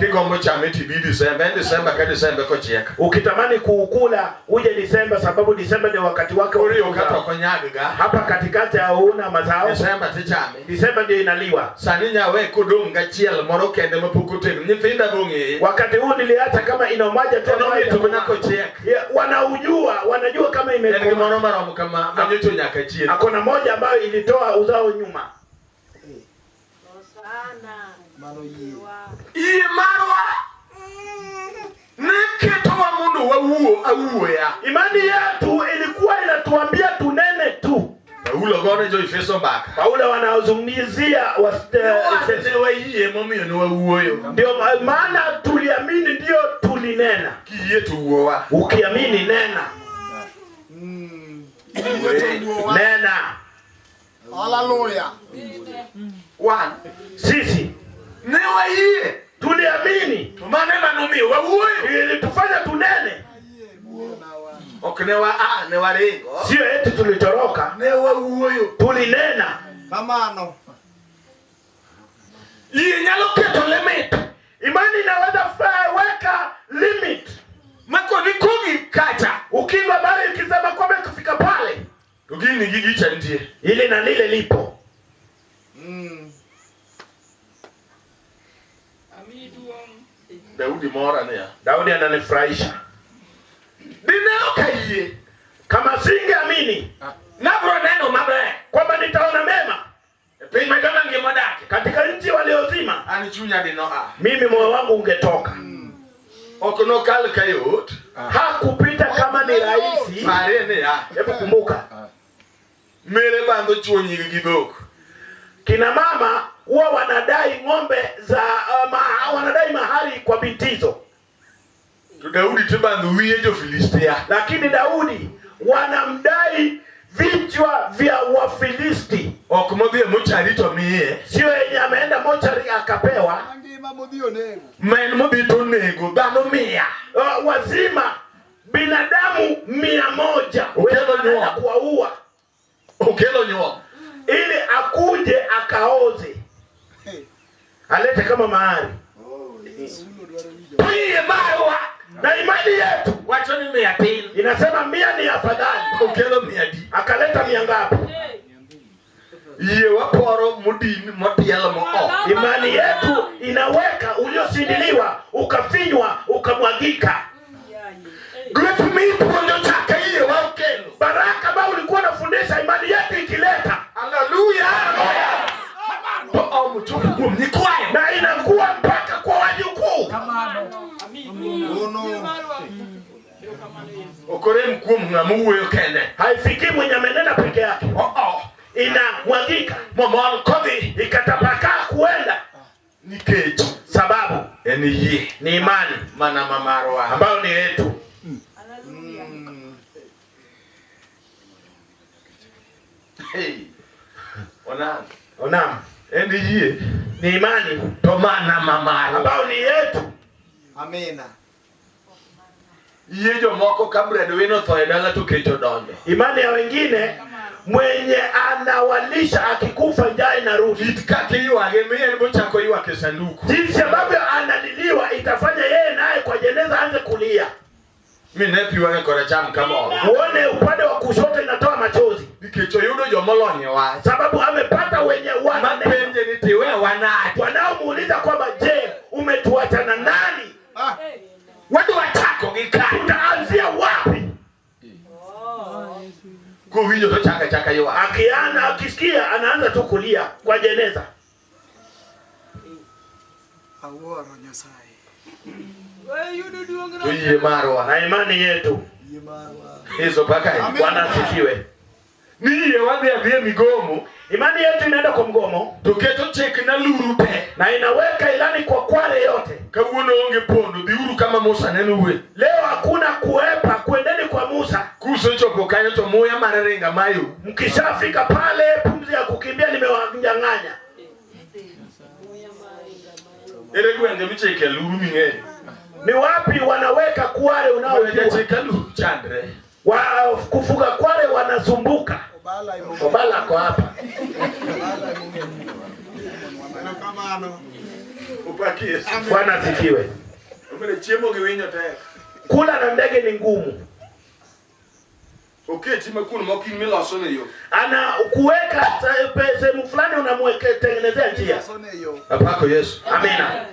Kigombo chame tibi Disemba, en Disemba ka Disemba kochiek. Ukitamani kuukula uje Disemba, sababu Disemba ndio wakati wake wa Koro yo kata kuzaa. ok onyag ga. Hapa katikati hauna mazao. Disemba tichame. Disemba ndio inaliwa. Sani nyawe kodong' gachiel moro kende mapok otegno. Nyithinda bong'eye. Wakati huu niliacha kama ina maji tu En omit mana kochiek. Ya, wanaujua, wanajua kama En gi imekoma. moro marom kama manyocha nyaka chien. Akona moja ambayo ilitoa uzao nyuma. Yie marwa ne ketowa mondo wawuo awuoya. Imani yetu ilikuwa inatuambia tunene tu. Paulo gone jo Efeso mbaka. Paulo wanazungumzia Nowacho ne wayie momiyo ne wawuoyo. ndio maana tuliamini, ndio tulinena. Kiyie to wuowa. Ukiamini nena, nena. Hallelujah. Wan Sisi ne wayie tuliamini, to mano ema nomiyo wawuoyo. ilitufanya tunene, Ok ne wa a ne waringo. sio eti tulitoroka, Ne wawuoyo. tulinena. Kamano. Yie nyalo keto limit Imani inaweza weka limit. ma koni kogi kacha Ukingo habari ikisema kwamba ikifika pale, to gini gi gicha nitie. ili na lile lipo. Daudi mora niya. Daudi ananifurahisha. Dine ok ayie. Kama singeamini Nabro neno maber kwamba nitaona mema e piny ma joma ngima odake. katika nchi waliozima, An chunya dino a. mimi moyo wangu ungetoka. Ok nokal kayot. Hakupita kama ni rahisi. Parie niya. Hebu kumbuka, Mere bandho chuo nyigi gi dhok. kina mama huwa wanadai ng'ombe za wanadai mahari kwa bintizo, To Daudi to bandho wiye jo-Filistia. lakini Daudi wanamdai vichwa vya Wafilisti, Ok modhi e mochari to miye. sio yenye ameenda mochari akapewa. Mangima modhi onego. Ma en modhi to onego dhano mia. Wazima binadamu 100 Okelo wanaenda nyuol. kuwaua Okelo nyuol. ili akuje akaoze alete kama mahari. Oh, Saulo dwaro winjo. To yie marwa Na imani yetu wacho ni mia tin. inasema 100 ni afadhali, Okelo mia adi. akaleta 100 ngapi? Yie waporo modin motiel mo oko. Imani yetu inaweka uliosindiliwa ukafinywa ukamwagika. Gweth mipuonjo chaka yie wa okelo. Baraka ambayo ulikuwa unafundisha, imani yetu ikileta Haleluya. To omo chopo kuom nyikwayo. na inakuwa mpaka kwa wajukuu. Ono. Ok orem kuom ng'ama wuoyo kende. Haifikii mwenye amenena peke yake, Oo. inamwagika Momol kodhi ikatapakaa kuenda, nikech sababu en yie ni imani mana ma marwa. ambayo ni yetu. Hey. Onan. Naam, En yie ni imani to mana ma marwa. ambayo ni yetu. Amina. Yie jomoko ka breadwinner otho e dala to kech odonjo. Imani ya wengine, mwenye anawalisha akikufa njaa inarudi. Kit kaka iywage mi en bochako ywak e sanduku. Jinsi ambavyo analiliwa itafanya yeye naye kwa jeneza aanze kulia. Mi ne pi wang'e koracham kamoro. Uone upande wa kushoto inatoa machozi, Nikech oyudo jomolony e wach. sababu amepata wenye wana Mapenje ni tiwe wanade. wanaomuuliza kwamba je, umetuacha na nani? Ah, Wadwa chako gi kanye. Tutaanzia wapi? Kowinjo to chaka chaka ywak. Akiana akisikia anaanza tu kulia kwa jeneza. awuoro Nyasaye. To yie marwa. Na imani yetu, Yie marwa. Yesu paka Amen. Bwana asifiwe. Ni yie wadhi adhiya e migomo Imani yetu inaenda kwa mgomo to keto chik na luru te. na inaweka ilani kwa Kwale yote. Kawuono onge pondo dhiuru kama Musa ne luwe. Leo hakuna kuepa, kuendeni kwa Musa. Kusechopo kanyo to muya mar ringa mayo. Mkishafika pale, pumzi ya kukimbia nimewanyang'anya. Ere gwenge michike luru ming'eyo. Ni wapi wanaweka Kwale unaojua? Jachik aluru chandre. Wa kufuga Kwale wanasumbuka. Obala imo. Obala ako hapa. Obala imo. Erokamano. Opak Yesu. Bwana asifiwe. Omere chiemo gi winyo tek. Kula na ndege ni ngumu. Oketi ma kuno mok in miloso ne yo. Ana kuweka sehemu fulani, unamtengenezea njia. Apako Yesu. Amina.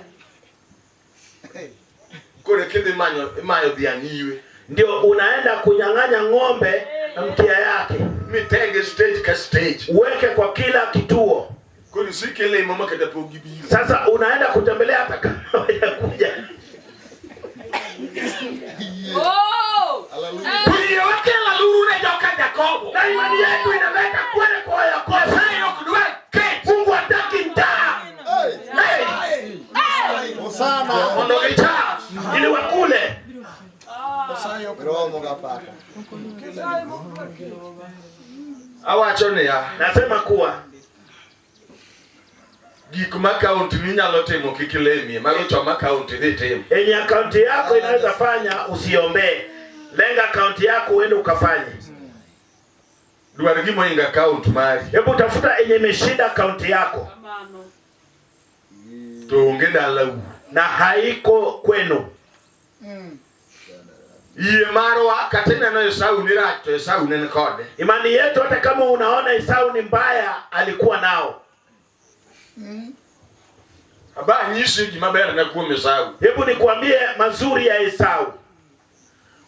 Koro kidhi manyo imayo dhiang' iwe. Ndio unaenda kunyang'anya ng'ombe na mkia yake, Mitege stage ka stage. uweke kwa kila kituo. Koro isik ilimo ma kata pok gibiro. Sasa unaenda kutembelea hata kama hawajakuja. Oh! Yie wakelo aluru ne joka Jakobo. Na imani yetu inaleta kwele kwa Yakobo. Nyasaye ok dwar kech. Mungu hataki njaa. Hey, Mondo gicham. ili wakule. Romo gapaka. Awacho niya, Nasema kuwa gik ma kaunti minyalo timo kik ilemie, mago to ma kaunti dhi timo. yenye akaunti yako inaweza fanya usiombee. Lenga akaunti yako uende ukafanye. Dwar gimoingo akaunti mari Hebu tafuta yenye imeshinda akaunti yako Kamano. to onge dalau. na haiko kwenu. Yie marwa kata ineno Esau ni rach to Esau ne ni kode. Imani yetu hata kama unaona Esau ni mbaya, alikuwa nao. Aba anyisi gima ber ne kuom Esau. Hebu nikuambie mazuri ya Esau.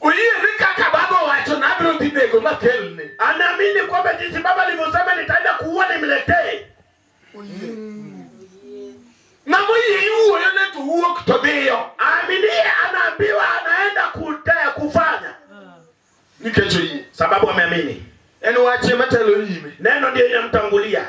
Oyie ni kaka baba owacho na abiro dhi nego makelne. Anaamini kwamba jinsi baba alivyosema nitaenda kuua nimletee. Ng'ama oyie iwuoyo ne to wuok to dhiyo. Aaminie anaambiwa anaenda kufanya Nikech oyie. sababu ameamini. En wach ema telo nyime. Neno ndio inamtangulia.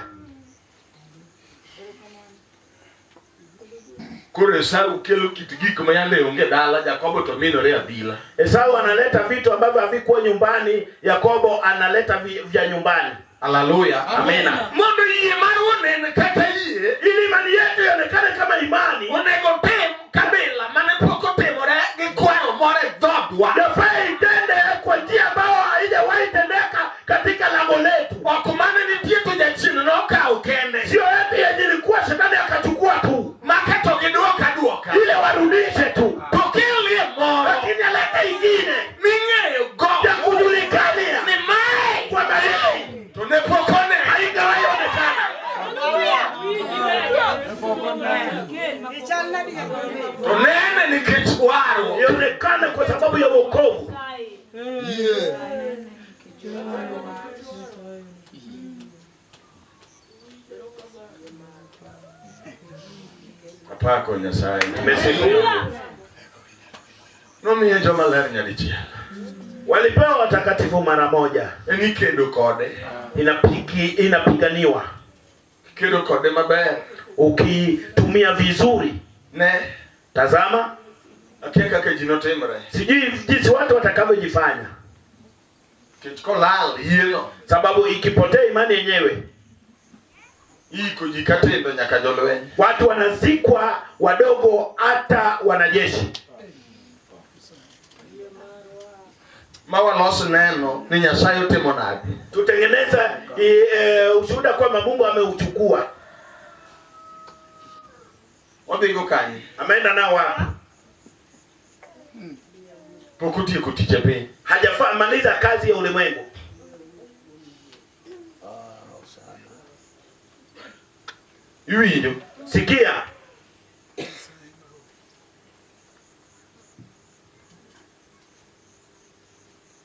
Koro Esau kelo kit gik ma yande onge dala, Jakobo to minore abila. Esau analeta vitu ambavyo havikuwa nyumbani, Yakobo analeta vya nyumbani. Haleluya. Amina. Mondo yie marwa onen kaka yie, Ili imani yetu ionekane kama imani, onego tim kabila mane pok otimore gi kwaro moro e dhoodwa. yafaa itende kwa njia ambayo haijawahi tendeka katika lango letu. Ok mane nitie to jachien nokawo kende. Sio eti yenye ilikuwa shetani akachukua tu, Maka to giduoka duoka. ile warudishe tu, To kelie moro lakini alete ingine ming'eyo go ya kujulikania ni mae kwamba hii to ne pok one. haijawahi onekana. To nene nikech warruok. Ionekane kwa sababu ya wokovu. Apako Nyasaye. Nimesifu. Nomiye joma ler nyadichiel. Walipewa watakatifu mara moja, En ikedo kode. Inapiganiwa Ikedo kode maber. ukitumia vizuri. Ne, Tazama, akia kaka ji notimre. sijui jinsi watu watakavyojifanya, Nikech kolal yieno, sababu ikipotea imani yenyewe iko ji katindo nyaka jolweny. watu wanazikwa wadogo, hata wanajeshi. Ma walos neno ni Nyasaye otimo nade. Tutengeneza ushuhuda kwamba Mungu ameuchukua. Odhigo kanye? Ameenda nao wapi? Pok otieko tich e piny. Hajamaliza kazi ya ulimwengu. Iwinjo? Sikia,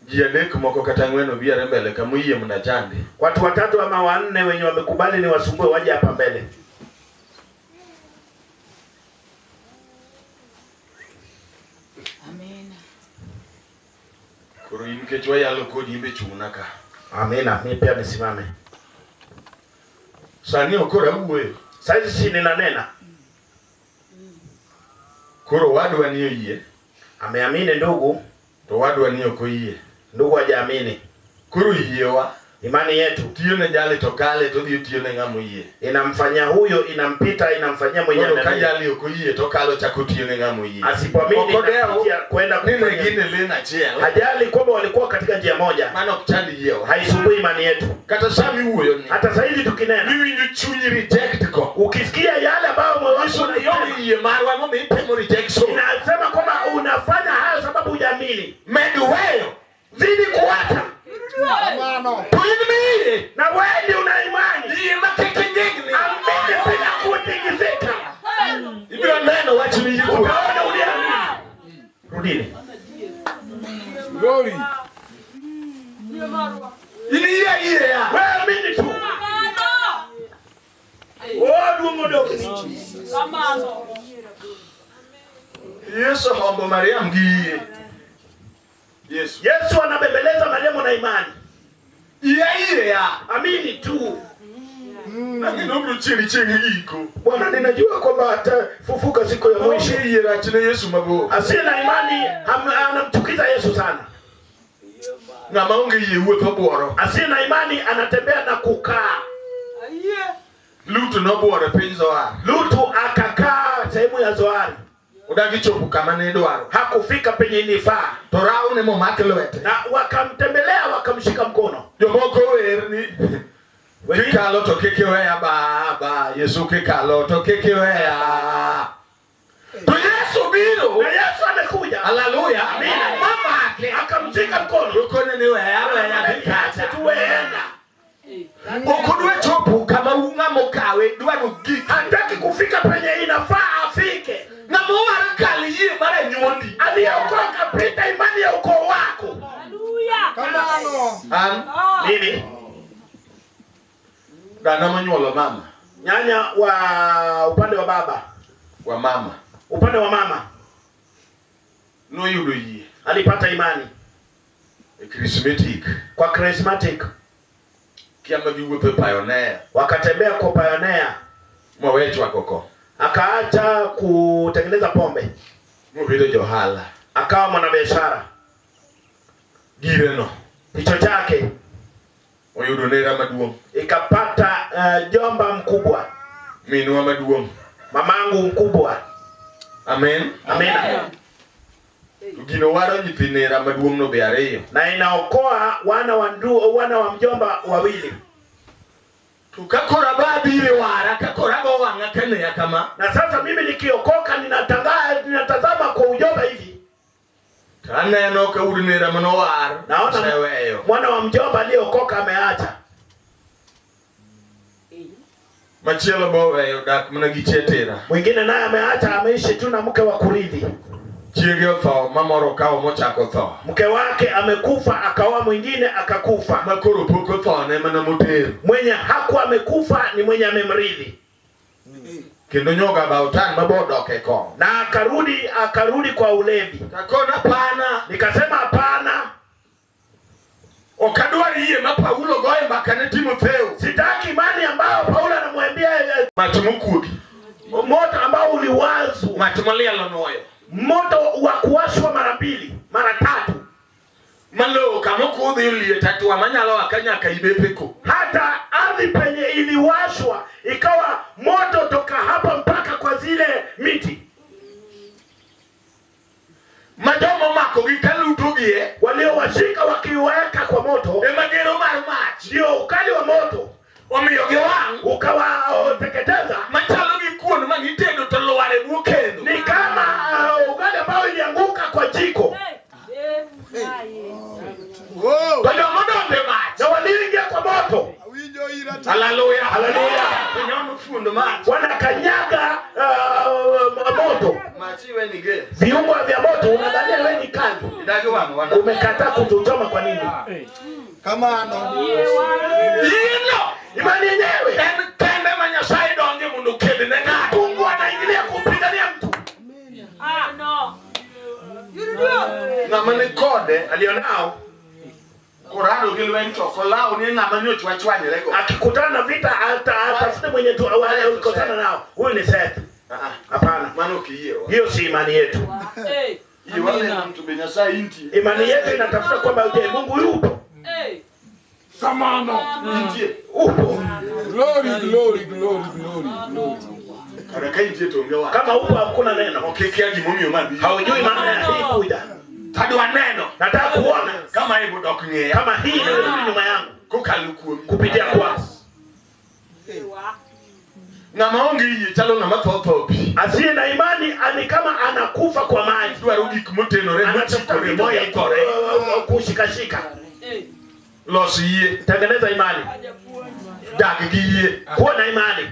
Ji adek moko kata ang'wen obiere mbele kama oyie mna chande. watu watatu ama wanne wenye wamekubali ni wasumbue waje hapa mbele. Koro in nikech wayalo kodi in be chung'na ka. Amina, mimi pia nisimame. Sani ok koro awuoyo. Saizi si ninanena. Koro wadwa ni oyie, Ameamini ndugu, to wadwa ni ok oyie. ndugu hajaamini. Koro yiewa Imani yetu Tiyo ne jali to kale to dhi tiyo ne ng'ama oyie. Inamfanyia huyo, inampita, inamfanyia mwenye Koro ka ameamini. jali ok oyie to kalo chako tiyo ne ng'ama oyie. Asipoamini Ok odew inapitia kwenda ni ne kufanya. gin e lane achiel. Hajali kwamba walikuwa katika njia moja, Mano ok chand yiewa. Haisumbui imani yetu. Kata sama iwuoyo ni. Hata saizi tukinena, Miwinjo chunyi reject go. Ukisikia yale ambayo moyo wako Nyiso ni unasema, ionge yie marwa emomiyo itemo rejection. Inasema kwamba unafanya hayo sababu hujaamini. Med weyo. Zidi kuacha. Kamano. To in miyie. Na wewe ndio una imani. Yie ma kik ing'ikni. Amini bila kutingizika. Ibiro neno wach miyie kuome. Utaona uliamini. Rudini. Glory. In iyie ayie ya. Wewe amini tu. Oh, duongo dok. Yesu hombo Mariam gi yie. Yesu. Yesu anabembeleza Mariamu na imani. Yie ayie ya. Amini tu. Lakini obiro chieri chieng' giko. Bwana, ninajua kwamba atafufuka siku ya mwisho. Onge yie rach ne Yesu mabor. Asiye na imani anamchukiza Yesu sana. Ng'ama onge yie wuotho buoro. Asiye na imani anatembea na kukaa. Lutu nobuoro e piny Zoar. Lutu akakaa sehemu ya Zoari. Odagi chopo kama ne idwaro. Hakufika penye ilifaa. To rawne momak lwete. Na wakamtembelea wakamshika mkono. Jomoko wer ni kikalo to kik iweya baba, Yesu kikalo to kik iweya. To Yesu biro. Na Yesu amekuja. Haleluya. Amina. Mamake akamshika mkono. Okone ni weya weya Acha tu weenda. Ok odwa chopo kama ng'ama okawe dwaro gik. Hataki kufika penye inafaa afike. Ng'ama owaro kal yie mar anyuondi. Aliyeokoka pita imani ya ukoo wako. Kamano. An Nini? Dana monyuolo mama. Nyanya wa upande wa baba. Wa mama. Upande wa mama. Noyudo yie. Alipata imani. E charismatic. Kwa charismatic. Kiama giwuotho e pioneer. Wakatembea kwa pioneer. Mowe chwako ko. Akaacha kutengeneza pombe. Mobedo johala. Akawa mwanabiashara. Gireno. Kichwa chake Oyudo nera maduong'. Ikapata jomba mkubwa. Minwa maduong'. Mamangu mkubwa. Amen. Amina. Gino waro nyithi nera maduong' no be ariyo. Na inaokoa wana wa ndu, wana wa mjomba wawili. To ka koro aba biro wara, ka koro ago wang'a kaneya kama. Na sasa mimi nikiokoka ninatazama kwa ujomba hivi. To aneno ka ud nera manowar Naona oseweyo. mwana wa mjomba aliyeokoka ameacha. Machielo be oweyo dak mana gi chetera. Mwingine naye ameacha, ameishi tu na mke wa kurithi. Chiege otho, mamoro okawo mochako tho. Mke wake amekufa, akaoa mwingine akakufa. Ma koro pok otho ne mana motero. Mwenye hakuwa amekufa ni mwenye amemrithi. Kendo nyoga ba otang' mabo dok e kong'o. Na akarudi kwa ulevi. Takona hapana. Nikasema hapana. Ok adwar yie ma Paulo goye mbaka ne Timotheo. Sitaki imani ambayo Paulo anamwambia Mach mokuogi. Moto ambao uliwazwa. Mach molielo nwoyo. Moto wa kuwashwa mara mbili, mara tatu. Malo kama okudhi oliet atwa manyalo aka nyaka ibepeko. Hata ardhi penye iliwashwa ikawa moto toka hapa mpaka kwa zile miti. Ma joma omako gi kalutogi e. Waliowashika wakiweka kwa moto. Ema gero mar mach. Ndio ukali wa moto. Omiyo gi wang'. Ukawateketeza. Machalo gi kuon ma gitedo to lwar e bwo kendo. Ni kama ugali ambao ilianguka kwa jiko. Wow. To joma odonjo e mach. Na walioingia kwa moto. Awinjo ira ta- Haleluya. Haleluya. Onyono fundo mach. Wanakanyaga moto. Mach iwe ni ge. Viungo vya moto unadhania wewe ni kali. Idagi wang' wana. Umekataa kutuchoma kwa nini? Kamano. Yino. Imani yenyewe. En kende ma Nyasaye donje mondo oked ne ng'ato. Mungu anaingilia kumpigania mtu. Ng'ama ni kode alionao korado gi lweny to ok olaw ni ng'ama nyocha wachwanyre go. Akikutana na vita atafute mwenye tu wale ulikosana nao. Huyu ni Seth. Hapana. Mano ok iyiewa. Hiyo si imani yetu. Yie waneno mtu be Nyasaye intie. Imani yetu inatafuta kwamba je, Mungu yupo? Kamano. Nitie. Upo. Glory, glory, glory, glory, glory. Kara ka intie to onge wach. Kama upo hakuna neno. Ok ikia gimomiyo ma biro. Haujui maana ya hii kuja. Tadwa neno. Nataka kuona Kama ibo dok ng'iya. kama hii inarudi nyuma yangu Kokalo kuomi. kupitia kwako. Ng'ama onge yie chalo ng'ama tho tho pi. Asiye na imani ani kama anakufa kwa maji, Dwaro gik motenore anatafuta mochikore vitu vya moikore. kushikashika. Los yie. Tengeneza imani, Dag gi yie. kuwa na imani,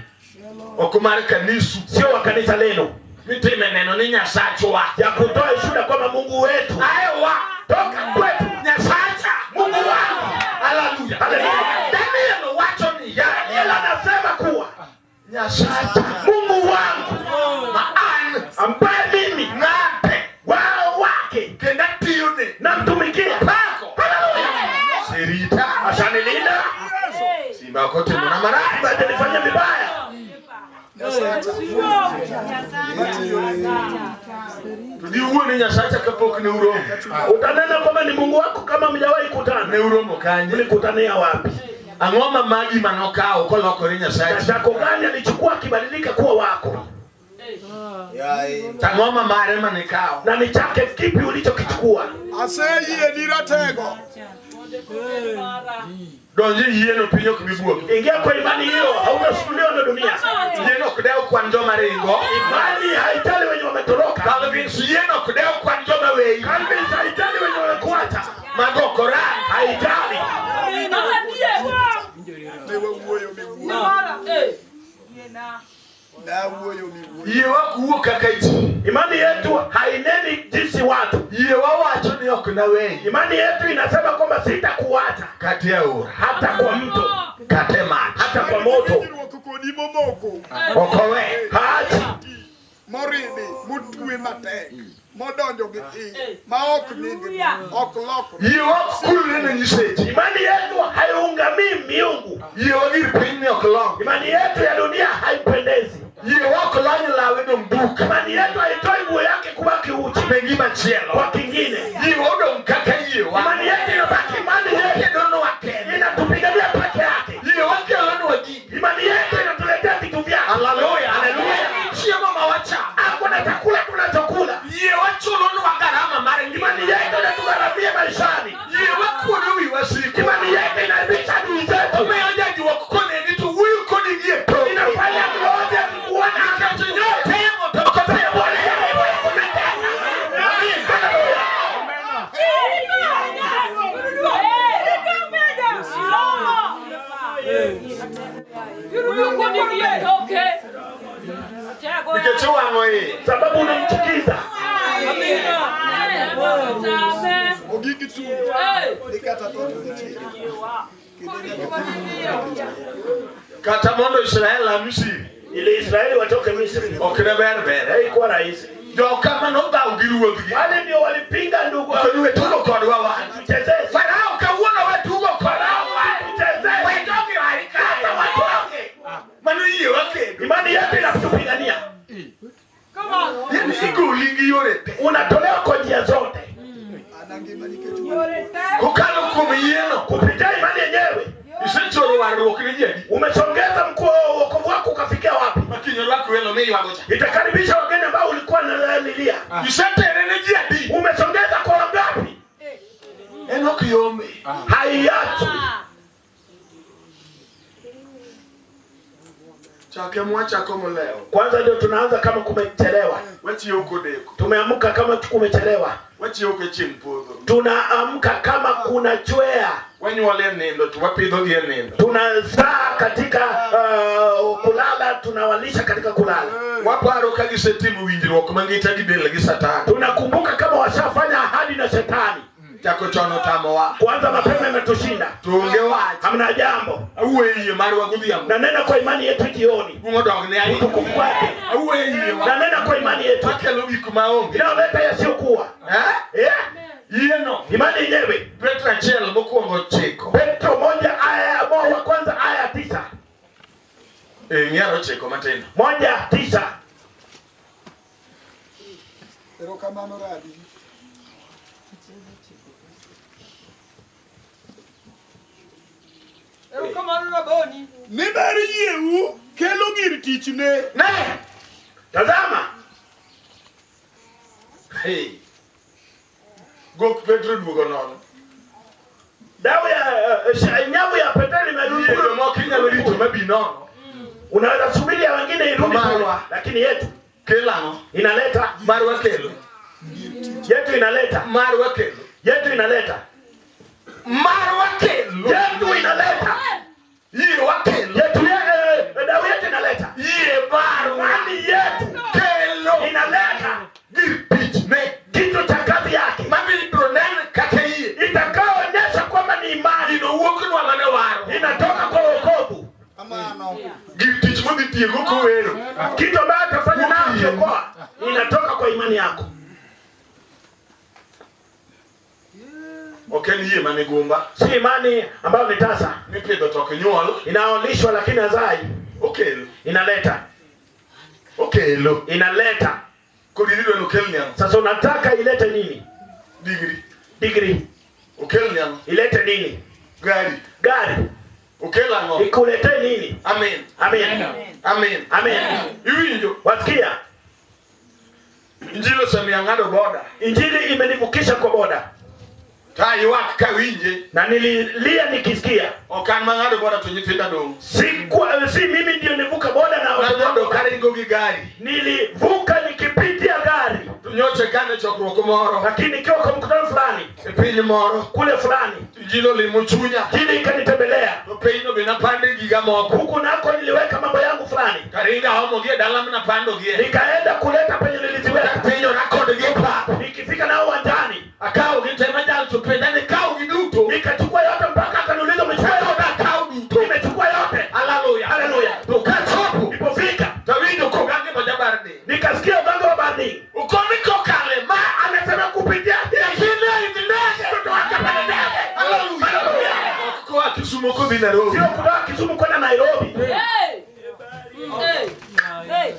Ok mar kanisu. sio wa kanisa lenu, Mitime neno ni Nyasachwa. ya kutoa ushuhuda kwamba Mungu wetu Aewa. toka kwetu, Nyasacha. Mungu wangu. Haleluya. Haleluya. Daniel wacho niya. Daniel anasema kuwa Nyasacha. Mungu wangu Ma an ambaye mimi ng'ate wao wake kendo atiyone. namtumikia. Pako. Haleluya, Serita. ashanilinda Simba ok otimona marach. hajanifanyia vibaya. Nyasacha. To diwuo ni Nyasacha kapok ne uromo. Utanena kwamba ni Mungu wako kama mjawahi Ne kutana. uromo kanye? Mlikutania wapi? Ang'o ma magi manokawo kolokore Na Nyasachi? chako gani alichukua akibadilika kuwa wako? To ang'o ma mare manikawo? Na ni chake kipi ulichokichukua? Aseyie ni ratego. Donj e yieno piny ok bi buoki. Ingia kwa imani hiyo, hautasukuliwa na dunia. Yieno ok dew kwan joma ringo. Imani haijali wenye wametoroka. Calvins yieno ok dew kwan joma weyi. Calvins haijali wenye wamekuacha, Mago ok orang. haijali. Ne wawuoyo miwuoyo. Nawuoyo miwuoyo. Yie wa ok wuo kaka ji. Imani yetu haineni jinsi watu. Yie wawacho ni ok naweyi. Imani yetu inasema kwamba sitakuacha Kata e aora. hata kwa mto, Kata e mach. hata kwa moto, Winjruok kodi momoko. Ok owe. haachi. Moridi, motwe matek, modonjo gi iye, ma ok nigi, ok lokre. Yie wa ok kulre ne nyiseche. Imani yetu haiungamii miungu. Yie wa gir piny ni ok lombi. Imani yetu ya dunia haipendezi. Yie wa ok lony lawe dong' duk. Imani yetu haitoi nguo yake kubaki uchi Ne gima chielo. kwa kingine. Yie wa odong' kaka yie wa. Imani yetu inabaki imani yetu, Kedonwa kende. inatupigania peke yake. Yie wa kelonwa gigi. Imani yetu inatuletea vitu vyake. Haleluya. Haleluya. Chiemo ma wachamo. Hakuna chakula tunachokula. Yie wa chulonwa garama mar ngima. Imani yetu inatugharamia maishani. Yie wa kuodo wi wasiko. Imani yetu inaibisha adui zetu. Omiyo jajuok koneni to wuoyo kodi gi e toke. Inafanya tuote kuona Nikech notemo to ok otemo. Nikech owang'o iye. sababu unamchukiza. Ogigi tu. Nikata tho to nitie. Kata mondo Israel a Misri Ili Israeli watoke Misri ok ne ber ber. haikuwa rahisi. Joka manodhaw gi ruodhgi. Wale ndio walipinga ndugu, To we tugo kodwa wan. tuchezee Farao kawuono we tugo kodwa wan. tuchezee, We jogi oa hata kae. watoke. Mano yie wa kedo. Imani yetu inatupigania, Yani igoli gi yore te. unatolewa kwa njia zote An angima nikech wach. Kokalo kuom yieno. kupitia imani yenyewe. Isechoro warruok ne ji adi. Umesongeza mkuu wokovu wako ukafikia wapi? Ma kiny orwak welo miywago cha. Itakaribisha wageni ambao ulikuwa unalilia. Isetere ne ji adi. Umesongeza kwa wangapi? En ok yombe. Haiachwi. Chake mwachako molewo. Kwanza ndio tunaanza kama kumechelewa, Wachiewo kodeko. tumeamka kama kumechelewa, Wachiewo ka chieng' podho. tunaamka kama kuna chwea, Wanyuol e nindo to wapidhogi e nindo. tunazaa katika kulala, tunawalisha katika kulala. Waparo ka gisetimo winjruok mangita gi del gi Satan. Tunakumbuka kama washafanya ahadi na shetani. Chako chon otamowa. Kwanza mapema imetushinda, To onge wach. hamna jambo. Awuoyo e yie marwa godhiambo. Nanena kwa imani yetu jioni, Duong' odok ne ahinya. utukufu wake. Awuoyo e yie wa. Nanena kwa imani yetu Makelo gik maonge. inayoleta yasiyokuwa. Eh? Eh? Yieno. Imani yenyewe. Petro achiel mokwongo ochiko. Petro moja aya wa kwanza aya 9 Eh, ng'iaro ochiko matindo. 1:9. Erokamano Rabi. Erokamano Raboni. Ni ber yieu kelo gir tichne. Ne! Tazama, Hey. Gok Petro duogo nono. damu ya nyavu ya Petro imerudi. Yie jomoko inyalo rito mabi nono. Unaweza subiri ya wengine irudi Marwa. lakini yetu Kelo ang'o? inaleta, Marwa kelo. yetu inaleta, Marwa kelo. yetu inaleta, Marwa kelo. yetu inaleta, Yie wakelo. yetu damu yetu inaleta, Yie marwa imani yetu kelo. inaleta Gir tich ne. kitu cha kazi yake Mabiro nen kaka yie. itakaoonyesha kwamba ni imani Gino wuoknwa mane waro. inatoka kwa wokovu, Kamano. Gir tich modhi tiego kowero. kitu ambayo atafanya nayo kiokoa inatoka kwa imani yako. Ok en yie mane gumba. Si imani ambayo ni tasa Mipidho to ok nyuol. inaolishwa lakini hazai, Okelo. inaleta Okelo. inaleta. Koro idhi dwaro okelni ang'o? Sasa unataka ilete nini? Digri. Digri Okelni ang'o? ilete nini? Gari. Gari Okel ang'o? ikulete nini? Amen. Amen, Amen. amen. Iwinjo? Wasikia, Injili osemiyo ang'ado boda. injili imenivukisha kwa boda To aywak kawinje. na nililia nikisikia. Ok an mang'ado boda to nyithinda dong'. Si mimi ndio nivuka boda na watoto Nang'ado wangu. karingo gi gari. Nilivuka nikipitia gari, To nyocha kane chokruok moro. lakini nikiwa kwa mkutano fulani E piny moro. kule fulani, Injili olimo chunya. injili ikanitembelea To pinyno be napande giga moko. huku nako niliweka mambo yangu fulani, Taringa aomogi e dala manapandogie. nikaenda kuleta penye niliziweka. Pinyora kodgi e pap. Nikifika nao uwanjani, Akawogi te manyal to penja ni kawogi duto. nikachukua yote mpaka akaniuliza umechukua yote? Akawo duto. Nimechukua yote. Haleluya. Haleluya. To kachopo. Nilipofika Tawinjo kogange ma jabarni. nikasikia uganga wa Barni Ukoni kokale ma anasema kupitia nyathine idhi ndege. mtoto wake apande ndege. Haleluya. Haleluya. Ok koa Kisumu kodhi Nairobi. Sio kutoka Kisumu kwenda Nairobi. Hey! Hey! Hey!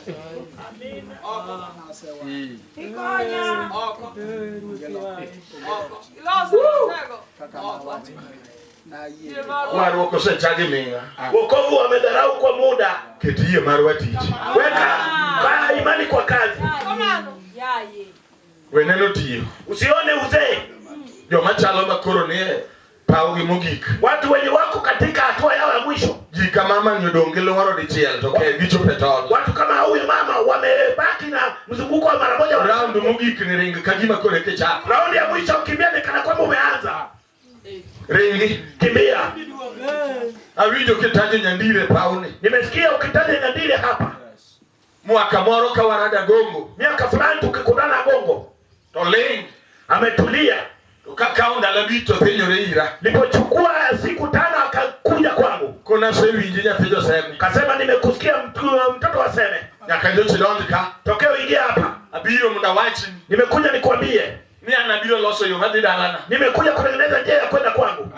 Iloso tego. Kaka nawacho. Nayie. Yie marwa. Warruok osechagi ming'a. Wokovu wamedharau kwa muda. Ket yie marwa tich. Weka kaa imani kwa kazi, Yaye. We neno tiyo. usione uzee. Joma chalo makoro nie pawgi mogik. Watu wenye wako katika hatua yao ya mwisho, Ji ka mama ni odong' gi luoro dichiel to ke gichopo e tol. watu kama huyu mama wamebaki na mzunguko wa mara moja. Round mogik ni ring ka gima koro eka ichako. Raundi ya mwisho kimbia, ni kana kwamba umeanza. Ringi. Kimbia. Awinjo kitajo Nyandire e pawni. Nimesikia ukitaja Nyandire hapa, Mwaka moro ka warada Gongo miaka fulani tukikutana Gongo, to ling' ametulia. to kakawo ndalo abich to thinyore ira. Nilipochukua siku 5 akakuja kwangu, Kona asewinji nyathi Joseme. kasema nimekusikia mtoto wa Seme, Nyaka nyocha idonj ka. tokeo ingia hapa, Abiro mondo awachni nimekuja nikuambie, ni an abiro loso yo madhi dalana. nimekuja kutengeneza njia ya kwenda kwangu.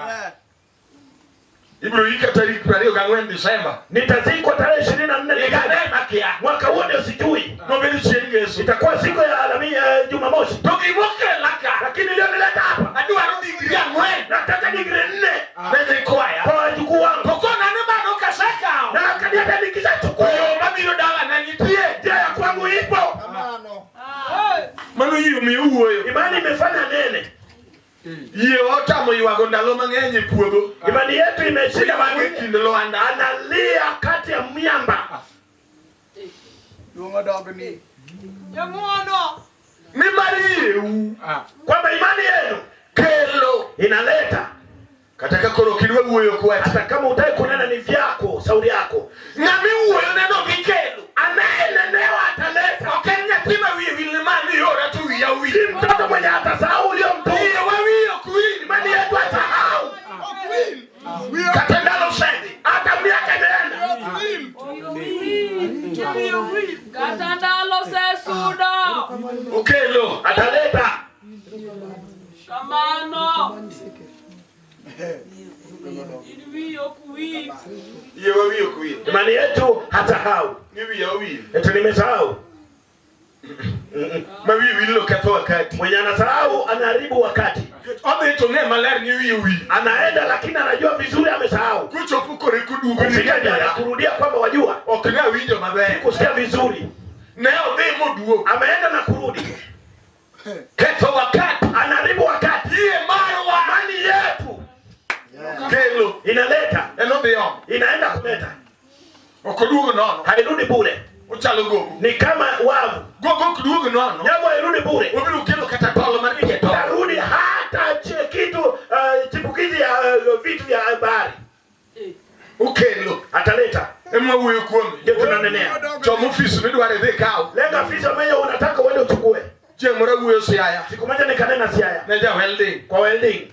Ibiro ika tarik 24 Disemba. Nitazikwa tarehe 24 Higa Disemba ne makia. mwaka huo, ndio sijui Nobedo chieng' ngeso. itakuwa siku ya Alhamisi, Jumamosi, To gimokela ka. lakini leo nileta hapa, Adwaro digri 4 nataka digri 4 ne nyikwaya. kwa wajukuu wangu, To kona ni mano kasekawo. na akaniambia nikishachukua Yo mabiro dalana nitie. njia ya kwangu ipo. Kamano. Hey! Mano yie omiyo wuoyo. Imani imefanya nene, Yie otamo ywago ndalo mang'eny e puodho. imani yetu imeshinda Ywago e magumu. kind lwanda. Analia kati ya miamba, Duong' odogni. Jang'uono. Nimar yieu kwamba imani yenu kelo. inaleta Kata ka koro ok idwa wuoyo kwach. hata kama utaki kunena ni vyako, sauri yako. Ng'ama iwuoyo neno gi kelo. Anayenenewa ataleta, Ok en nyathi ma wiye wil ni ma niora to wiya wil. si mtoto mwenye atasahau uliomtuma. Yie wa wiye ok wil. Imani yetu asahau, Ok wil. Wiye Kata ndalo osedhi. hata miaka imeenda. ok wil. Kata ndalo osesudo. Okelo. Ataleta. Kamano. In wiyi ok wil. Yie wa wiye ok wil. Imani yetu hasahau. Ni wiya owil. Eti nimesahau. Ma wiye wil no ketho wakati. Mwenye anasahau anaharibu wakati. Odhi to ng'e maler ni wiye owil. Anaenda lakini anajua vizuri amesahau. Kochopo kore koduogo ni Kufika ndio adiera. anakurudia kwamba wajua Ok ne awinjo maber. kusikia vizuri. Ne odhi moduogo. Ameenda na kurudi, Ketho wakati. anaharibu wakati. Yie marwa Amani yetu kelo. inaleta, En odhi omo. inaenda kuleta, Ok oduogo nono. hairudi bure. Ochalo gogo. Ni kama wavu, Gogo ok duog nono. nyavu hairudi bure, Obiro kelo kata tol mar tie tol. tarudi hata kitu chipukizi ya vitu vya bahari Okelo. ataleta. Ema wuoyo kuome. Ndio tunanenea. Chom ofis midwaro idhi ikaw. Lenga afisa mwenye unataka uende uchukue. Chieng' moro awuoyo Siaya. Siku moja nikanena Siaya Ne ja welding. kwa welding,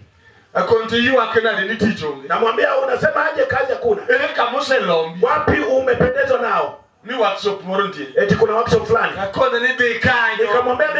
Akon to ywak nade ni tich onge. namwambia unasema aje kazi hakuna? Ere kama oselombi Wapi umependezwa nao? ni workshop moro nitie. Eti kuna workshop fulani. Akone ni dhi kanyo. Nikamwambia